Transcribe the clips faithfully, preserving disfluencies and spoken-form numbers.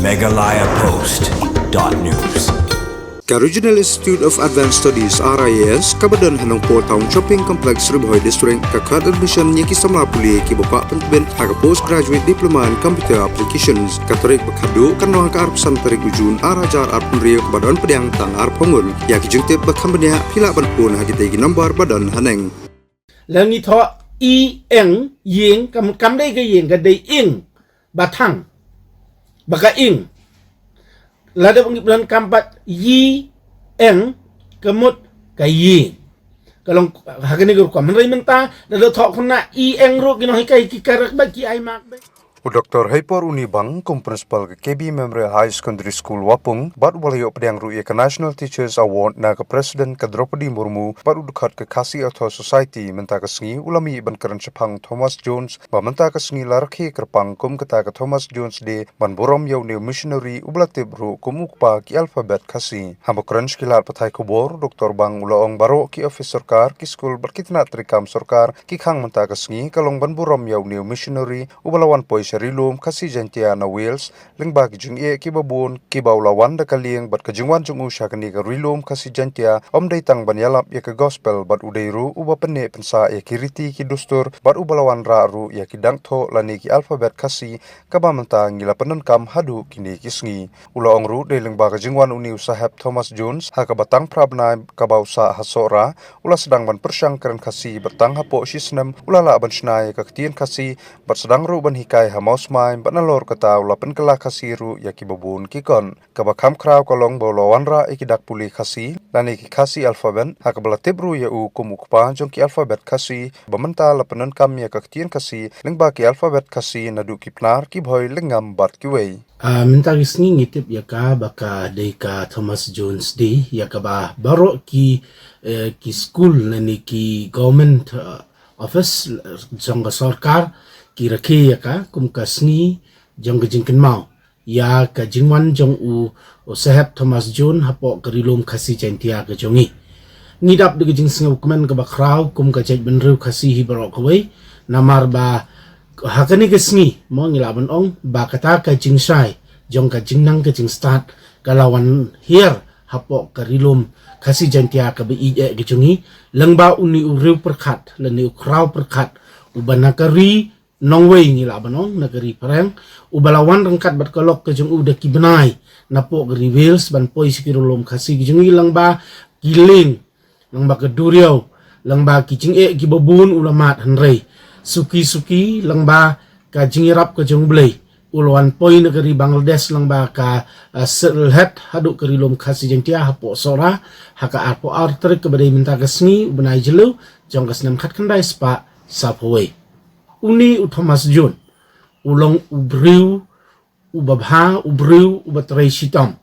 Meghalaya Post dot news. Ka Regional Institute of Advanced Studies, R I A S, kaba don ha Nongpoh Town Shopping Complex, Ri Bhoi District, ka khot admission ïa ki samla pule kiba kwah pyntbit ha ka Postgraduate Diploma in Computer Applications. Ka tarik ba khatduh kan long ha ka arphew san tarik u Jun, ar hajar arphew hynriew, kaba don pdiang tang arphew ngut. Ïa ki jingtip ba kham bniah phi lah ban phone ha kitei ki number ba don haneng. Lada ngi thoh i eng, ïing, kam, kam dei ka ïing, ka dei ing, ba thang, ba ka ing. Lada ngi pyndonkam pat i eng, ka mut ka ïing. Ka long ha kane ka rukom. Hynrei mynta, lada thoh khynnah i eng ruh, ki nonghikai ki kyrek bad ki ai mark bad. U Doktor Heipor Unibang, kum Principal ka K B Memorial High Secondary School Wapung, bad uba la ïoh pdiang ruh ïa ka National Teachers Award na ka President ka Droupadi Murmu, bad u dkhot ka Khasi Authors Society, mynta ka sngi u la mih ban kren shaphang Thomas Jones, ba mynta ka sngi la rakhe kyrpang kum kata ka Thomas Jones Day, ban burom ïa une u missionary uba la tip ruh kum u kpa ki alphabet Khasi. Haba kren sha ki lad pathai khubor, Doktor Bang u la ong baroh ki ophis sorkar, ki skul bad ki tnat treikam sorkar ki khang mynta ka sngi ka long ban burom ïa une u missionary uba la wan poi sha Ri Lum Khasi Jaiñtia na Wales, lyngba ki jingeh kiba bun kiba u la wan da ka lieng, bad ka jingwan jong u sha kane ka Ri Lum Khasi Jaiñtia ym dei tang ban ïalap ïa ka gospel, bad u dei ruh uba pynneh pynsah ïa ki riti ki dustur, bad uba la wanrah ruh ïa ki dang thoh lane ki alphabet Khasi, kaba mynta ngi la pyndonkam haduh kine ki sngi. U la ong ruh dei lyngba ka jingwan une u Saheb Thomas Jones ha kaba tang phra bnai kaba u sah ha Sohra, u la sdang ban pyrshang kren Khasi, bad tang hapoh shi snem u la lah ban shna ïa ka ktien Khasi, bad sdang ruh ban hikai ha Mawsmai, bad nalor kata u la pynkylla Khasi ruh ïa kiba bun ki kot. Kaba kham khraw ka long ba u la wanrah ïa ki dak pule Khasi lane ki Khasi alphabet, ha kaba la tip ruh ïa u kum u kpa jong ki alphabet Khasi, ba mynta la pyndonkam ïa ka ktien Khasi lyngba ki alphabet Khasi naduh ki Pnar, ki Bhoi, Lyngngam bad kiwei. Ah, mynta ka sngi ngi tip ïa ka ba ka dei ka Thomas Jones Day, ïa kaba baroh ki, eh, ki skul lane ki government, eh, office, eh, jong ka sorkar ki rakhe ïa ka kum ka sngi jong ka jingkynmaw ïa ka jingwan jong u, u Saheb Thomas Jones hapoh ka Ri Lum Khasi Jaiñtia ka jong ngi. Ngi dap da ka jingsngewkmen kaba khraw kum ka jaitbynriew Khasi hi baroh kawei, namar ba ha kane ka sngi, mo, ngi lah ban ong ba kata ka jingshai jong ka jingnang ka jingstad ka la wan hiar hapoh ka Ri Lum Khasi Jaiñtia kaba ïeit eh ka jong ngi, lyngba une u riew pyrkhat lane u khraw pyrkhat uba na ka ri nongwei, ngi lah ban ong na ka ri phareng, uba la wan ryngkat bad ka lok ka jong u da ki bnai napoh ka ri Wales ban poi sha ka Ri Lum Khasi ka jong ngi, lyngba ki lieng, lyngba ka duriaw, lyngba ki jingeh kiba bun u la mad, hynrei suki suki lyngba ka jingïarap ka jong U Blei u la wan poi na ka ri Bangladesh lyngba ka, eh, Sylhet haduh ka Ri Lum Khasi Jaiñtia hapoh Sohra ha ka arphew ar tarik kaba dei mynta ka sngi u bnai Jylliew jong ka snem khatkhyndai spah sawphew wei. Une u Thomas Jones u long u briew uba bha, u briew uba trei shitom.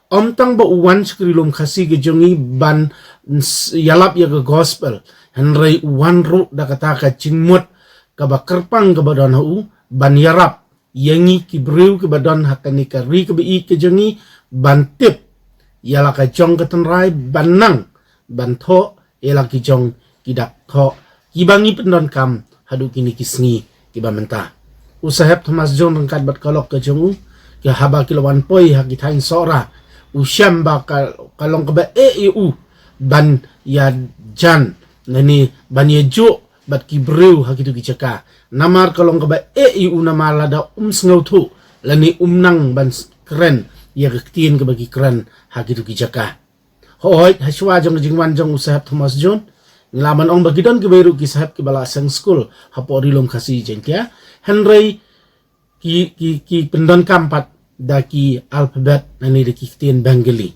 Ym tang ba u wan sha ka Ri Lum Khasi ka jong ngi ban s-, ïalap ïa ka gospel, hynrei u wan ruh da kata ka jingmut kaba kyrpang kaba don ha u ban ïarap ïa ngi ki briew kiba don ha kane ka ri kaba ïeit ka jong ngi ban tip ïa la ka jong ka tynrai, ban nang ban thoh ïa la ki jong ki dak thoh kiba ngi pyndonkam haduh kine ki sngi kiba mynta. U Saheb Thomas Jones ryngkat bad ka lok ka jong u, ki haba ki la wan poi ha ki thaiñ Sohra, u shem ba ka, ka long kaba eh ïa u ban ïajan lane ban ïajuh bad ki briew ha kito ki jaka. Namar ka long kaba eh ïa u, namar lada um sngewthuh lane um nang ban s-, kren ïa ka ktien kaba ki kren ha kito ki jaka. Hooid, hashwa jong ka jingwan jong u Saheb Thomas Jones, ngi lah ban ong ba ki don kiwei ruh ki saheb kiba la seng skul hapoh Ri Lum Khasi Jaiñtia, hynrei ki, ki, ki pyndonkam pat da ki alphabet lane da ki ktien Bengali.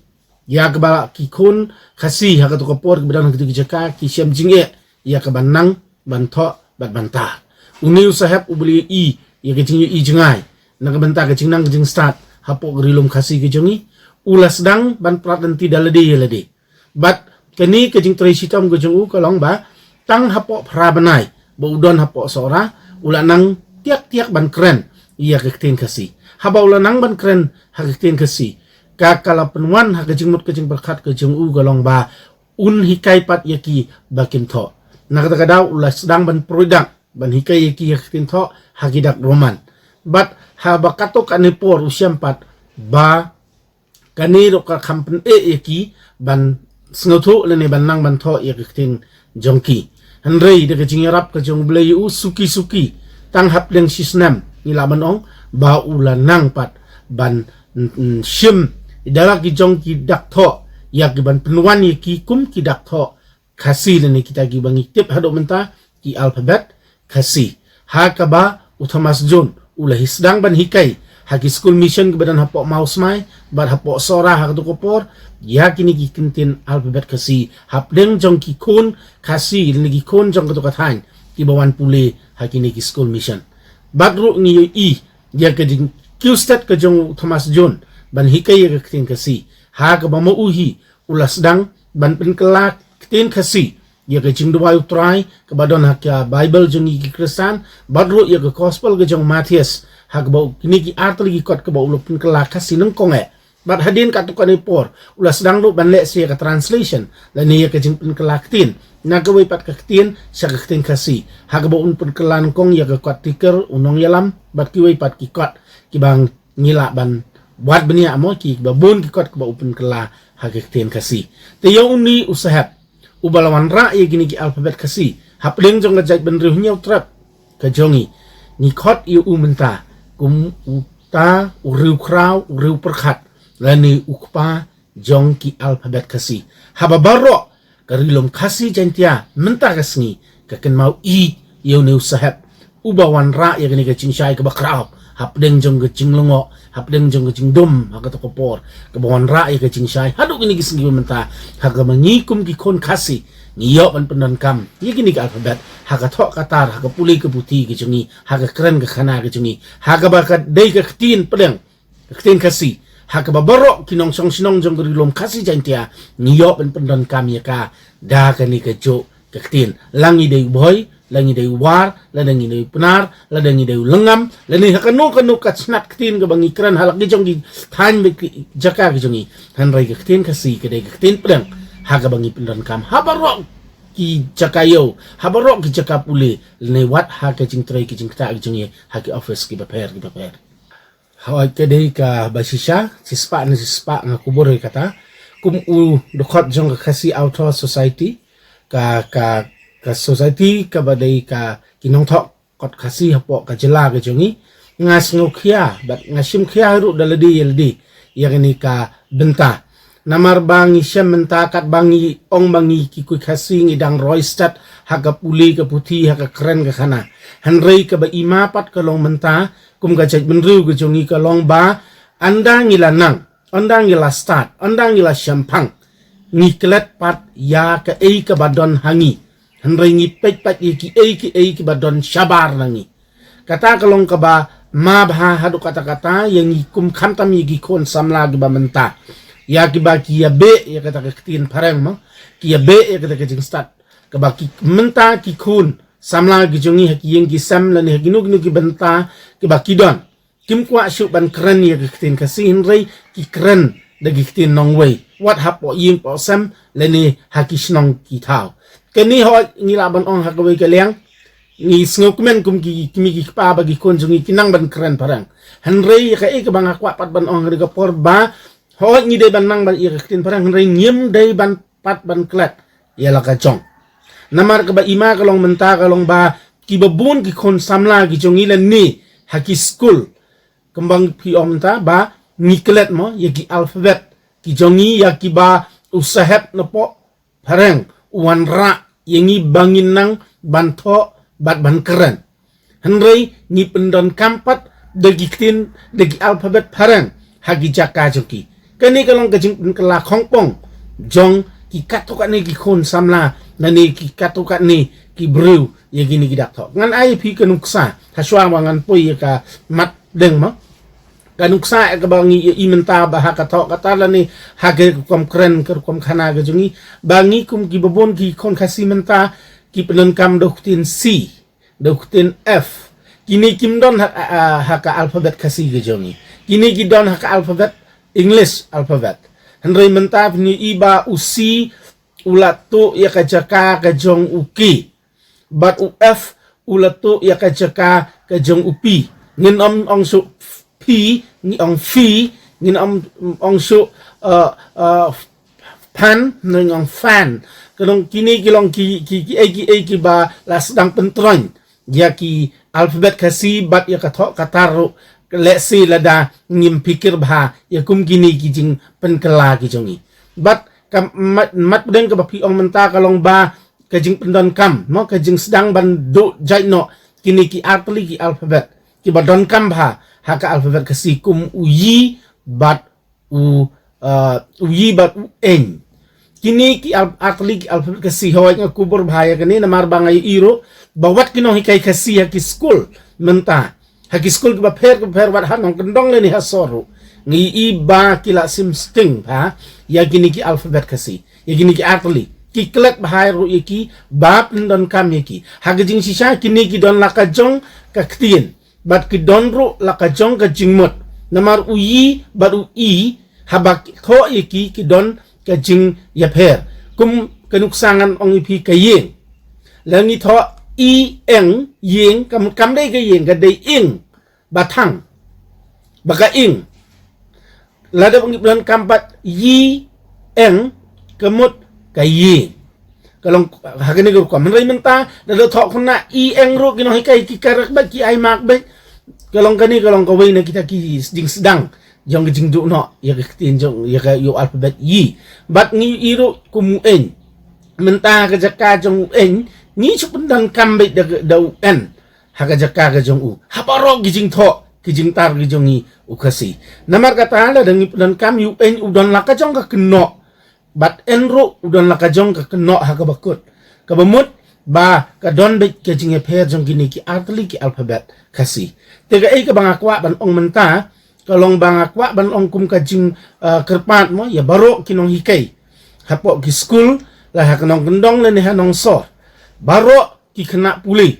Ïa kaba ki khun Khasi ha kato ka por kiba don ha kito ki jaka ki shem jingeh ïa ka ban nang ban thoh bad ban tar. Une u Saheb uba la ïohi ïa ka jingïohi jngai na ka bynta ka jingnang ka jingstad hapoh ka Ri Lum Khasi ka jong ngi, u la sdang ban prat lynti da lade ïa lade. Bad kane ka jingtrei shitom ka jong u ka long ba tang hapoh phra bnai ba u don hapoh Sohra, u la nang tiak tiak ban kren ïa ka ktien Khasi. Haba u la nang ban kren ha ka ktien Khasi, ka, ka la pynwan ha ka jingmut ka jingpyrkhat ka jong u ka long ba un hikai pat ïa ki ba kin thoh. Na kata ka daw u la sdang ban pruid dak ban hikai ïa ki ïa ka ktien thoh ha ki dak Roman. Bad haba katto katne por u shem pat ba kane ruh ka kham pyneh ïa ki ban sngewthuh lane ban nang ban thoh ïa ka ktien jong ki. Hynrei da ka jingïarap ka jong U Blei ïa u, suki suki, tang hapdeng shi snem ngi lah ban ong ba u la nang pat ban, mm, mm, shim da la ki jong ki dak thoh ïa ki ban pynwan ïa ki kum ki dak thoh Khasi lane kita kiba ngi tip haduh mynta ki alphabet Khasi. Ha kaba u Thomas Jones u la hi sdang ban hikai ha ki school mission kiba don hapoh Mawsmai bad hapoh Sohra ha kato ka por, ïa kine ki kyntien alphabet Khasi hapdeng jong ki khun Khasi lane ki khun jong kato ka thaiñ kiba wan pule ha kine ki school mission. Bad ruh ngi ïohi ïa ka jingkiew stet ka jong u Thomas Jones ban hikai ïa ka ktien Khasi, ha kaba ma u hi u la sdang ban pynkylla ktien Khasi ïa ka jingduwai U Trai kaba don ha ka Baibl jong ngi ki Khristan, bad ruh ïa ka Gospel ka jong u Mathaios, ha kaba u, kine ki artylli ki kot kaba u la pynkylla Khasi nyngkong eh. Bad hadien katto katne por u la sdang ruh ban leh sa ïa ka translation lane ïa ka jingpynkylla ktien na kawei pat ka ktien sha ka ktien Khasi, ha kaba un pynkylla nyngkong ïa ka kot tikir, u nongïalam bad kiwei pat ki kot kiba ngi lah ban wad bniah mo, kiba bun ki kot kaba u pynkylla ha ka ktien Khasi. Te ïa une u sahep uba la wanrah ïa kine ki alphabet Khasi hapdeng jong ka jaitbynriew Hynñiewtrep ka jong ngi, ngi khot ïa u mynta kum uta u riewkhraw, u riewpyrkhat lane u kpa jong ki alphabet Khasi. Haba baroh ka Ri Lum Khasi Jaiñtia mynta ka sngi ka kynmaw ïeit ïa une u sahep uba wanrah ïa kane ka jingshai kaba khraw hapdeng jong ka jinglyngngoh, hapdeng jong ka jingdum ha kato ka por, kaba wanrah ïa ka jingshai haduh kine ki sngi ba mynta. Ha kaba ngi kum ki khun Khasi ngi ïoh ban pyndonkam ïa kine ki alphabet ha ka thoh ka tar, ha ka pule ka puthi ka jong ngi, ha ka kren ka khana ka jong ngi, ha kaba ka dei ka ktien pdeng, ka ktien Khasi, ha kaba baroh ki nongshong shnong jong ka Ri Lum Khasi Jaiñtia ngi ïoh ban pyndonkam ïa ka da kane kajuh ka ktien. La ngi dei u Bhoi, la ngi dei u War, lada ngi dei u Pnar, lada ngi dei u Lyngngam, lane ha kano kano ka tnat ktien kaba ngi kren ha la ki jong ki thaiñ bad ki jaka ki jong ngi, hynrei ka ktien Khasi ka dei ka ktien pdeng ha kaba ngi pyndonkam ha baroh ki jaka ïew, ha baroh ki jaka pule, lane wat ha ka jingtrei ka jingktah ka jong ngi ha ki office kiba pher kiba pher. Hooid, ka dei kaba shisha, shispah ne shispah nga kubur ïa kata. Kum u dkhot jong ka Khasi Author Society, ka, ka, ka society kaba dei ka ki nongthoh kot Khasi hapoh ka jylla ka jong ngi, nga sngewkhia bad nga shimkhia ruh da lade ïa lade ïa kane ka bynta. Namar ba ngi shem mynta katba ngi ong ba ngi ki khun Khasi ngi dang roi stet ha ka pule ka puthi, ha ka kren ka khana. Hynrei kaba i ma pat ka long mynta kum ka jaitbynriew ka jong ngi ka long ba ynda ngi la nang, ynda ngi la stad, ynda ngi la shemphang, ngi klet pat ïa kaei kaba don ha ngi. Hynrei ngi peit pat ïa kiei kiei kiba don shabar na ngi. Kata ka long kaba ma bha haduh katta katta ïa ngi kum khamtam ïa ki khun samla kiba mynta, ïa kiba ki ïa beh ïa kata ka ktien phareng mo, ki ïa beh ïa kata ka jingstad. Kaba ki mynta ki khun samla ki jong ngi ha ki ïing ki sem lane ha kino kino ki bynta kiba ki don, kim kwah shuh ban kren ïa ka ktien Khasi, hynrei ki kren da ki ktien nongwei, wat hapoh ïing poh sem lane ha ki shnong ki thaw. Kane hooid ngi lah ban ong ha kawei ka liang ngi sngewkmen kum ki kmie ki kpa ba ki khun jong ngi ki nang ban kren phareng. Hynrei ïa kaei kaba nga kwah pat ban ong ha kane ka por ba hooid ngi dei ban nang ban ïa ka ktien phareng, hynrei ngim dei ban pat ban klet ïa la ka jong. Namar kaba i ma ka long mynta ka long ba kiba bun ki khun samla ki jong ngi lane ha ki skul, kumba phi ong mynta ba ngi klet mo ïa ki alphabet ki jong ngi, ïa kiba u sahep napoh phareng u wanrah ïa ngi ba ngin nang ban thoh bad ban kren. Hynrei ngi pyndonkam pat da ki ktien, da ki alphabet phareng ha ki jaka jong ki. Kane ka long ka jingpynkylla khongpong jong ki katto katne ki khun samla lane ki katto katne ki briew ïa kine ki dak thoh. Ngan ai phi ka nuksa ha shuwa ba ngan poi ïa ka mat deng mo. Ka nuksa ïa kaba ngi ïohi mynta ba ha ka thoh ka tar lane ha ka rukom kren ka rukom khana ka jong ngi, ba ngi kum kiba bun ki khun Khasi mynta ki pyndonkam da u ktien C, da u ktien F. Kine kim don ha, ha, ha ka alphabet Khasi ka jong ngi. Kine ki don ha ka alphabet, English alphabet. Hynrei mynta phin ïohi ba u C u la tuh ïa ka jaka ka jong u K, bad u F u la tuh ïa ka jaka ka jong u P. Ngin ym ong shuh phi, ngi ong phi, Ngin ong, ong shu, uh, uh, pan, ngin ong fan. Ka long kine ki long ki, ki, ki, ei, ki, ei, ki ba la sdang pyntroin ïa ki alphabet Khasi bad ïa ka thoh ka tar ruh, lehse lada ngim phikir bha ïa kum kine ki jingpynkylla ki jong ngi. Bad ka mat, mat pdeng kaba phi ong mynta ka long ba ka jingpyndonkam, mo, ka jingsdang ban duh jait noh kine ki artylli ki alphabet kiba donkam bha ha ka alphabet Khasi, kum u yi bad u, uh, u yi bad u eng. Kine ki al-, artylli ki alphabet Khasi, hooid nga kubur bha ïa kane namar ba nga ïohi ruh ba wat ki nonghikai Khasi ha ki skul mynta, ha ki skul kiba pher kiba pher, wat ha nongkyndong lane ha sor ruh, nga ïohi ba ki la sim sting bha ïa kine ki alphabet Khasi, ïa kine ki artylli. Ki klet bha ruh ïa ki, ba pyndonkam ïa ki. Ha ka jingshisha kine ki don la ka jong ka ktien bad ki don ruh la ka jong ka jingmut. Namar u yi bad u i, haba ki thoh ïa ki, ki don ka jingïapher. Kum ka nuksa ngan ong ïa phi, ka ïing. La ngi thoh i eng, ïing, kam, kam dei ka ïing, ka dei ing, ba thang, ba ka ing. Lada ba ngi pyndonkam bad yi eng, ka mut ka ïing. Ka long ha kane ka rukom. Hynrei mynta lada thoh khynnah i eng ruh, ki nonghikai ki kyrek bad ki ai mark bad. Ka long kane, ka long kawei na kita ki jingsdang jong ka jingduh noh ïa ka ktien jong, ïa ka, ïa u alphabet yi. Bad ngi ïohi ruh kum u eng. Mynta ha ka jaka jong u eng, ngi shu pyndonkam bad da, da u en ha ka jaka ka jong u ha baroh ki jingthoh ki jingtar ki jong ngi u Khasi. Namar kata lada ngi pyndonkam, u eng u don la ka jong ka kynnoh bad en ruh u don la ka jong ka kynnoh ha kaba kut, kaba mut ba ka don bad ka jingïapher jong kine ki artylli ki alphabet Khasi. Te kaei kaba nga kwah ban ong mynta, ka long ba nga kwah ban ong kum ka jing, uh, kyrpad, mo, ïa baroh ki nonghikai hapoh ki skul, la ha ka nongkyndong lane ha nongsor. Baroh ki khynnah pule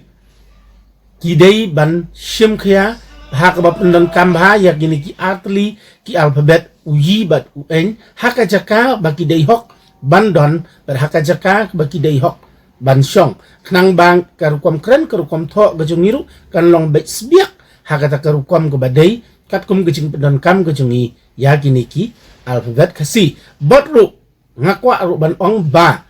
ki dei ban shim khia ha kaba pyndonkam bha ïa kine ki artylli ki alphabet, u yi bad u eng, ha ka jaka ba ki dei hok ban don bad ha ka jaka ba ki dei hok ban shong, khnang ba ka rukom kren, ka rukom thoh ka jong ngi ruh kan long beit sbiak ha kata ka rukom kaba dei, katkum ka jingpyndonkam ka jong ngi ïa kine ki alphabet Khasi. Bad ruh nga kwah ruh ban ong ba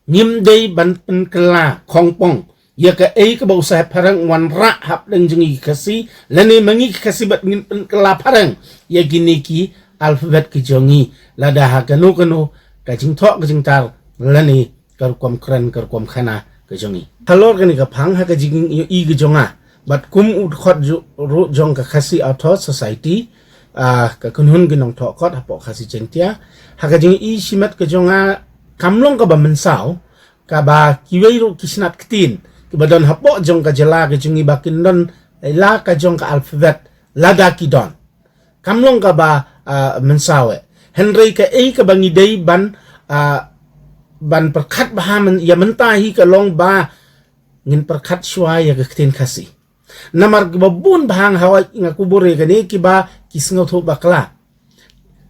ngim dei ban pynkylla khongpong ïa kaei kaba u sahep phareng u wanrah hapdeng jong ngi ki Khasi, lane ma ngi ki Khasi bad ngin pynkylla phareng ïa kine ki alphabet ki jong ngi, lada ha kano kano ka jingthoh ka jingtar lane ka rukom kren, ka rukom khana ka jong ngi. Halor kane ka phang, ha ka jingïohi ka jong nga bad kum u dkhot ju-, ruh jong ka Khasi Authors Society, ah, ka kynhun ki nongthoh kot hapoh Khasi Jaiñtia, ha ka jingïohi shimet ka jong nga, kam long kaba mynsaw kaba kiwei ruh ki snat ktien kiba don hapoh jong ka jylla ka jong ngi ba kin don la ka jong ka alphabet, lada ki don. Kam long kaba, ah, mynsaw eh. Hynrei kaei kaba ngi dei ban, ah, ban pyrkhat bha myn-, ïa mynta hi ka long ba ngin pyrkhat shuwa ïa ka ktien Khasi. Namar kiba bun bha, nga hoi, nga kubur ïa kane, kiba ki sngewthuh bakla.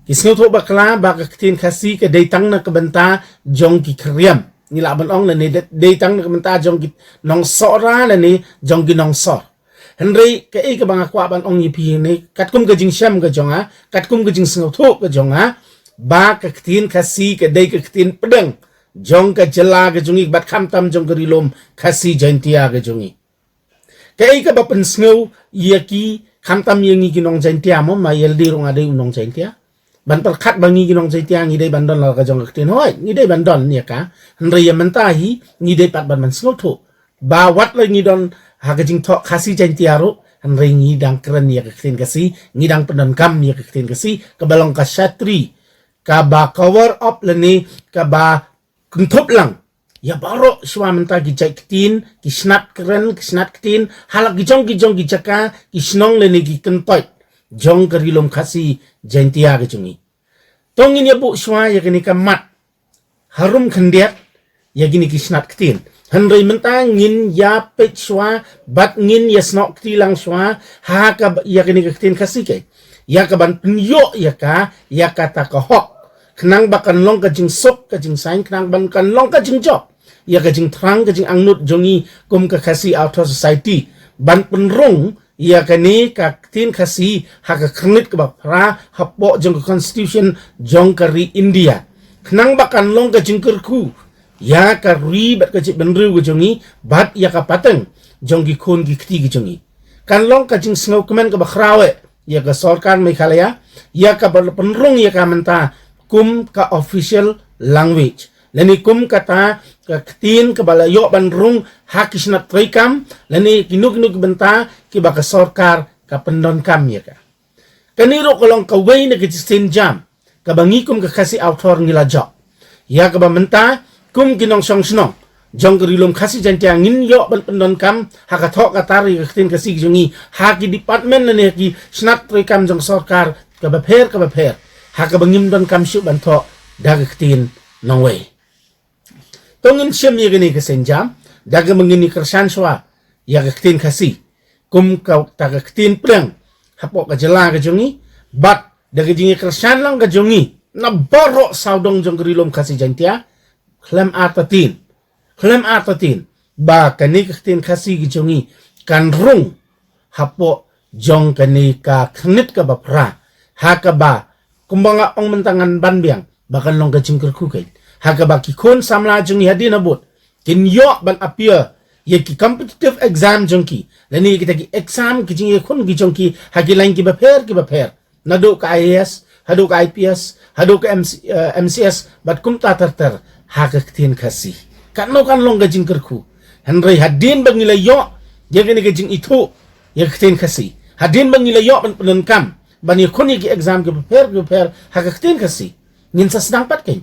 Ki sngewthuh bakla ba ka ktien Khasi ka dei tang na ka bynta jong ki khriam, ngi lah ban ong, lane dei, dei tang na ka bynta jong ki nongsohra lane jong ki nongsor. Hynrei kaei kaba nga kwah ban ong ïa phi ne, katkum ka jingshem ka jong nga, katkum ka jingsngewthuh ka jong nga, ba ka ktien Khasi ka dei ka ktien pdeng jong ka jylla ka jong ngi bad khamtam jong ka Ri Lum Khasi Jaiñtia ka jong ngi. Kaei kaba pynsngew ïa ki, khamtam ïa ngi ki nong Jaiñtia, mo, ma ïa lade ruh nga dei u nong Jaiñtia. Ban pyrkhat ba ngi ki nong Jaiñtia ngi dei ban don la ka jong ka ktien, hoi, ngi dei ban don ïa ka. Hynrei ïa mynta hi ngi dei pat ban, ban sngewthuh ba wat la ngi don ha ka jingthoh Khasi Jaiñtia ruh, hynrei ngi dang kren ïa ka ktien Khasi, ngi dang pyndonkam ïa ka ktien Khasi, kaba long ka shatri, kaba cover up lane kaba kynthup lang ïa baroh shuwa mynta ki jait ktien, ki snat kren, ki snat ktien, ha la ki jong ki jong ki jaka, ki shnong lane ki kyntoit jong ka Ri Lum Khasi Jaiñtia ka jong ngi. To ngin ïa buh shuwa ïa kane ka mat harum khyndiat ïa kine ki snat ktien. Hynrei mynta ngin ïa peit shuwa bad ngin ïa snoh kti lang shuwa ha ka, ïa kane ka ktien Khasi, kaei ïa ka ban pynïoh ïa ka, ïa kata ka hok, khnang ba kan long ka jingsuk ka jingsaiñ, khnang ban kan long ka jingjop ïa ka jingthrang ka jingangnud jong ngi kum ka Khasi Authors Society, ban pynrung ïa kane ka ktien Khasi ha ka khyrnit kaba phra hapoh jong ka constitution jong ka ri India. Khnang ba kan long ka jingkyrkhu ïa ka ri bad ka jaitbynriew ka jong ngi bad ïa ka pateng jong ki khun ki kti ka jong ngi. Kan long ka jingsngewkmen kaba khraw eh ïa ka sorkar Meghalaya ïa kaba la pynrung ïa ka mynta kum ka official language lane kum kata ka ktien kaba la ïoh ban rung ha ki snat treikam lane kino kino ki bynta kiba ka sorkar ka pyndonkam ïa ka. Kane ruh ka long kawei na ka jingsienjam kaba ngi kum ka Khasi Author ngi la jop ïa kaba mynta kum ki nongshong shnong jong ka Ri Lum Khasi Jaiñtia ngin ïoh ban pyndonkam ha ka thoh ka tar ïa ka ktien Khasi ka jong ngi ha ki department lane ha ki snat treikam jong sorkar kaba pher kaba pher ha kaba ngim donkam shuh ban thoh da ka ktien nongwei. To ngin shim ïa kane ka sienjam da kaba ngin ïa kyrshan shuwa ïa ka ktien Khasi kum kata ka ktien pdeng hapoh ka jylla ka jong ngi bad da ka jingïakyrshan lang ka jong ngi na baroh sawdong jong ka Ri Lum Khasi Jaiñtia khlem artatien khlem artatien ba kane ka ktien Khasi ka jong ngi kan rung hapoh jong kane ka khyrnit kaba phra ha kaba kumba nga ong mynta ngan ban biang ba kan long ka jingkyrkhu kein ha kaba ki khun samla jong ngi hadien habud kin ïoh ban appear ïa ki competitive exam jong ki lane kita ki exam ki jingïakhun ki jong ki ha ki lain kiba pher kiba pher naduh ka I A S haduh ka I P S haduh ka M C, eh, M C S bad kumta ter ter ha ka ktien Khasi. Katno kan long ka jingkyrkhu hynrei hadien ba ngi la ïoh ïa kane ka jingithuh ïa ka ktien Khasi hadien ba ngi la ïoh ban pyndonkam ban ïakhun ïa ki exam kiba pher kiba pher ha ka ktien Khasi ngin sa sdang pat kein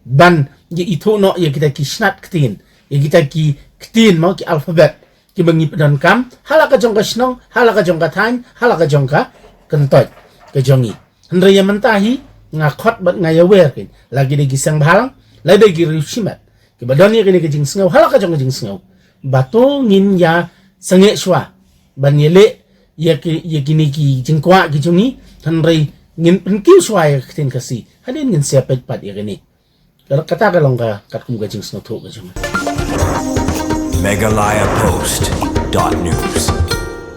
ban ïa ithuh noh ïa kita ki snat ktien ïa kita ki ktien mo ki alphabet kiba ngi pyndonkam ha la ka jong ka shnong ha la ka jong ka thaiñ ha la ka jong ka kyntoit ka jong ngi. Hynrei ïa mynta hi nga khot bad nga ïawer kein la ki dei ki seng bhalang la dei ki riewshimet kiba don ïa kane ka jingsngew ha la ka jong ka jingsngew ba to ngin ïa sangeh shuwa ban ïaleh ïa ki ïa kine ki jingkwah ki jong ngi hynrei ngin pynkiew shuwa ïa ka ktien Khasi hadien ngin sa peit pat ïa kane. Kata ka long ka katkum ka jingsngewthuh ka jong nga. Meghalaya Post dot news.